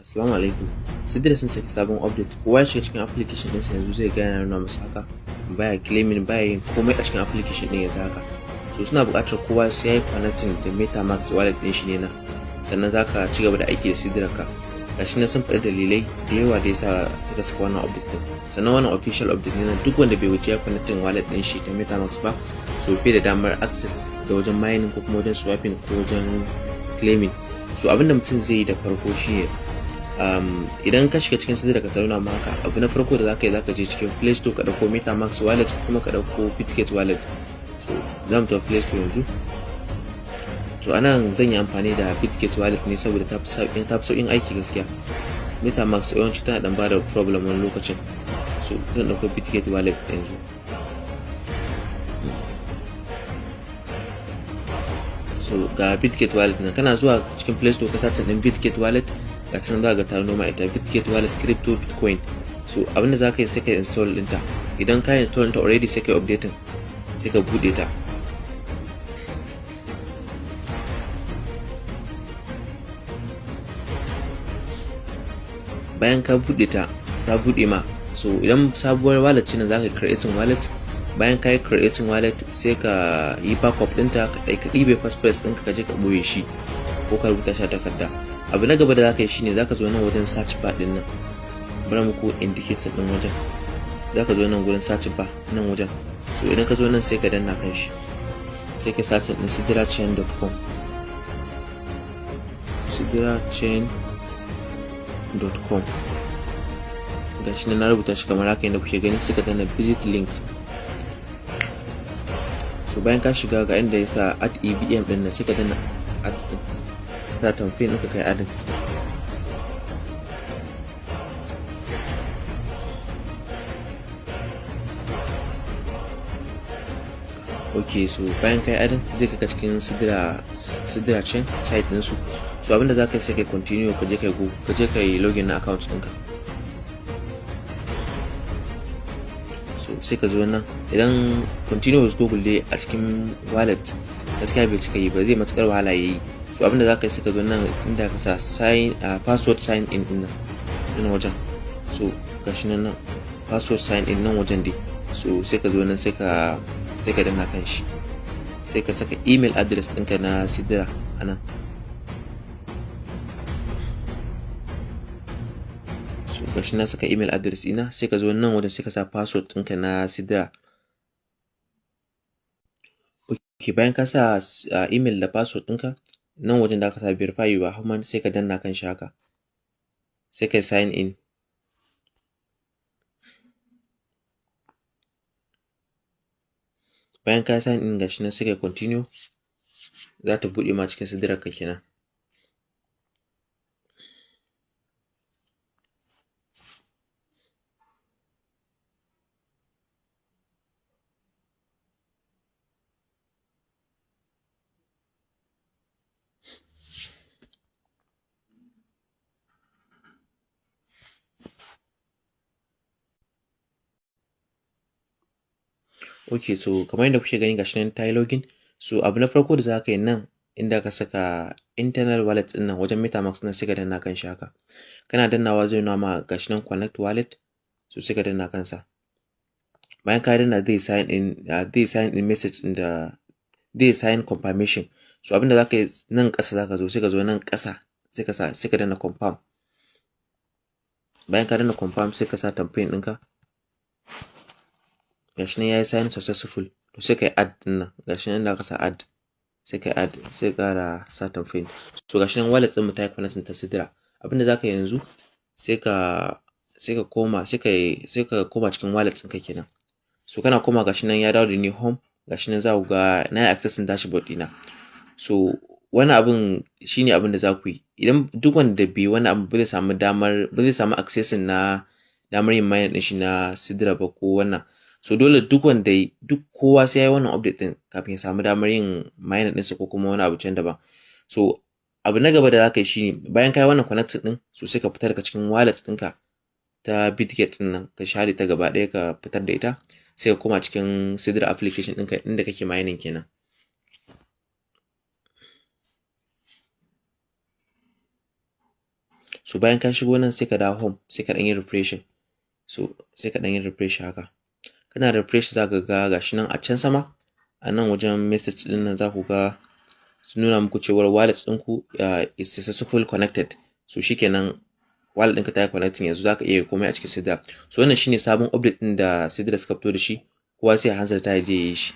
Assalamu alaikum. Sidra sun saki sabon update. Kowa ya shiga cikin application ɗinsa yanzu zai ga yana nuna masa haka. Baya claiming, baya yin komai a cikin application ɗin yanzu haka. So suna buƙatar kowa sai ya yi connecting da MetaMask wallet ɗin shi ne nan. Sannan za ka ci gaba da aiki da Sidra ka. Gashi nan sun faɗi dalilai da yawa da yasa suka saka wannan update ɗin. Sannan wannan official update ne, duk wanda bai wuce ya connecting wallet ɗin shi ta MetaMask ba, so bai da damar access da wajen mining ko kuma wajen swapping ko wajen claiming. So abinda mutum zai yi da farko shine, idan ka shiga cikin Sidra ka zauna ma haka, abu na farko da zaka yi, zaka je cikin Play Store ka dauko MetaMask wallet kuma ka dauko Bitget wallet. So za mu tafi Play Store yanzu. To anan zan yi amfani da Bitget wallet ne saboda ta fi sauƙin aiki gaskiya. MetaMask yawanci tana dan bada problem wani lokacin. So zan dauko Bitget wallet yanzu. So ga Bitget wallet nan, kana zuwa cikin Play Store ka search din Bitget wallet, ga can za ga ta noma ita, Bitget wallet crypto bitcoin. So abinda za ka yi, sai ka install ɗinta. Idan ka install ɗinta already, sai ka yi updating, sai ka buɗe ta. Bayan ka buɗe ta, ta buɗe ma. So idan sabuwar wallet ce nan, za ka creating wallet. Bayan ka yi creating wallet, sai ka yi backup ɗinta, ka ɗibe passphrase ɗinka, ka je ka ɓoye shi ko ka rubuta shi a takarda. Abu na gaba da zaka yi shine zaka zo nan wajen search bar din nan. Bari muku indicator din wajen. Zaka zo nan gurin search bar nan wajen. So idan ka zo nan, sai ka danna kan shi, sai ka search din sidrachain.com, sidrachain.com. Gashi nan na rubuta shi kamar haka yadda kuke gani. Sai ka danna visit link. So bayan ka shiga, ga inda ya sa add EVM din nan, sai ka danna add din, sa thumbprint ɗinka, kai adding. Ok, so bayan kai adding, zai kai ka cikin Sidra Chain site ɗinsu. So abinda za ka yi, sai kai continue, ka je kai go, ka je kai login na account ɗinka. So sai ka zo nan. Idan continue with Google dai a cikin wallet gaskiya bai cika yi ba, zai matukar wahala yayi. So abinda za ka yi, sai ka zo nan inda ka sa sign password sign in din nan, nan wajen. So gashi nan, nan password sign in nan wajen dai. So sai ka zo nan, sai ka danna kan shi, sai ka saka email address ɗinka na Sidra a nan. So gashi na saka email address ina. Sai ka zo nan wajen, sai ka sa password ɗinka na Sidra. Ok, bayan ka sa email da password ɗinka, nan wajen da aka sa verify you are human, sai ka danna kan shi haka, sai ka sign in. Bayan ka sign in, gashi nan, sai ka continue, za ta buɗe ma cikin Sidrar ka kenan. Ok, so kamar yadda kuke gani, gashi nan ta yi login. So abu na farko da za ka yi, nan inda ka saka internal wallet ɗin nan wajen MetaMask nan, sai ka danna kan shi haka. Kana dannawa, zai nuna ma gashi nan connect wallet. So sai ka danna kansa. Bayan ka danna, zai sign in message ɗin da zai sign confirmation. So abinda za ka yi, nan ƙasa za ka zo, sai ka zo nan ƙasa, sai ka sa, sai ka danna confirm. Bayan ka danna confirm, sai ka sa thumbprint ɗinka. Gashi nan yayi sign successful. To sai kai add din nan, gashi nan da aka sa add, sai kai add, sai ƙara sa thumbprint. So gashi nan wallet ɗin mu ta yi connecting ta Sidra. Abinda zaka yi yanzu, sai ka koma cikin wallet ɗinka kenan. So kana koma, gashi nan ya dawo da ni home. Gashi nan za ku ga na yi accessing dashboard ɗina. So wani abin shine abin da za ku yi. Idan duk wanda bai wani abu ba, zai samu damar, ba zai samu accessing na damar yin mining ɗin shi na Sidra ba ko wannan. So dole duk wanda, duk kowa sai ya yi wannan update din kafin ya samu damar yin mining ɗinsa ko kuma wani abu can daban. So abu na gaba da za ka yi shine, bayan ka yi wannan connecting ɗin, so sai ka fita daga cikin wallet ɗinka ta Bitget ɗin nan, ka share ta gaba ɗaya, ka fitar da ita, sai ka koma cikin Sidra application ɗinka inda kake mining kenan. So bayan ka shigo nan, sai ka dawo home, sai ka ɗan yi refreshing. So sai ka ɗan yi refresh haka. Kana refresh, za ka ga gashi nan a can sama, a nan wajen message ɗin nan, za ku ga sun nuna muku cewar wallet ɗinku is successful connected. So shikenan, wallet ɗinka ta yi connecting, yanzu za ka iya komai a cikin Sidra. So wannan shine sabon update ɗin da Sidra suka fito da shi. Kowa sai ya hanzarta ya je ya yi shi.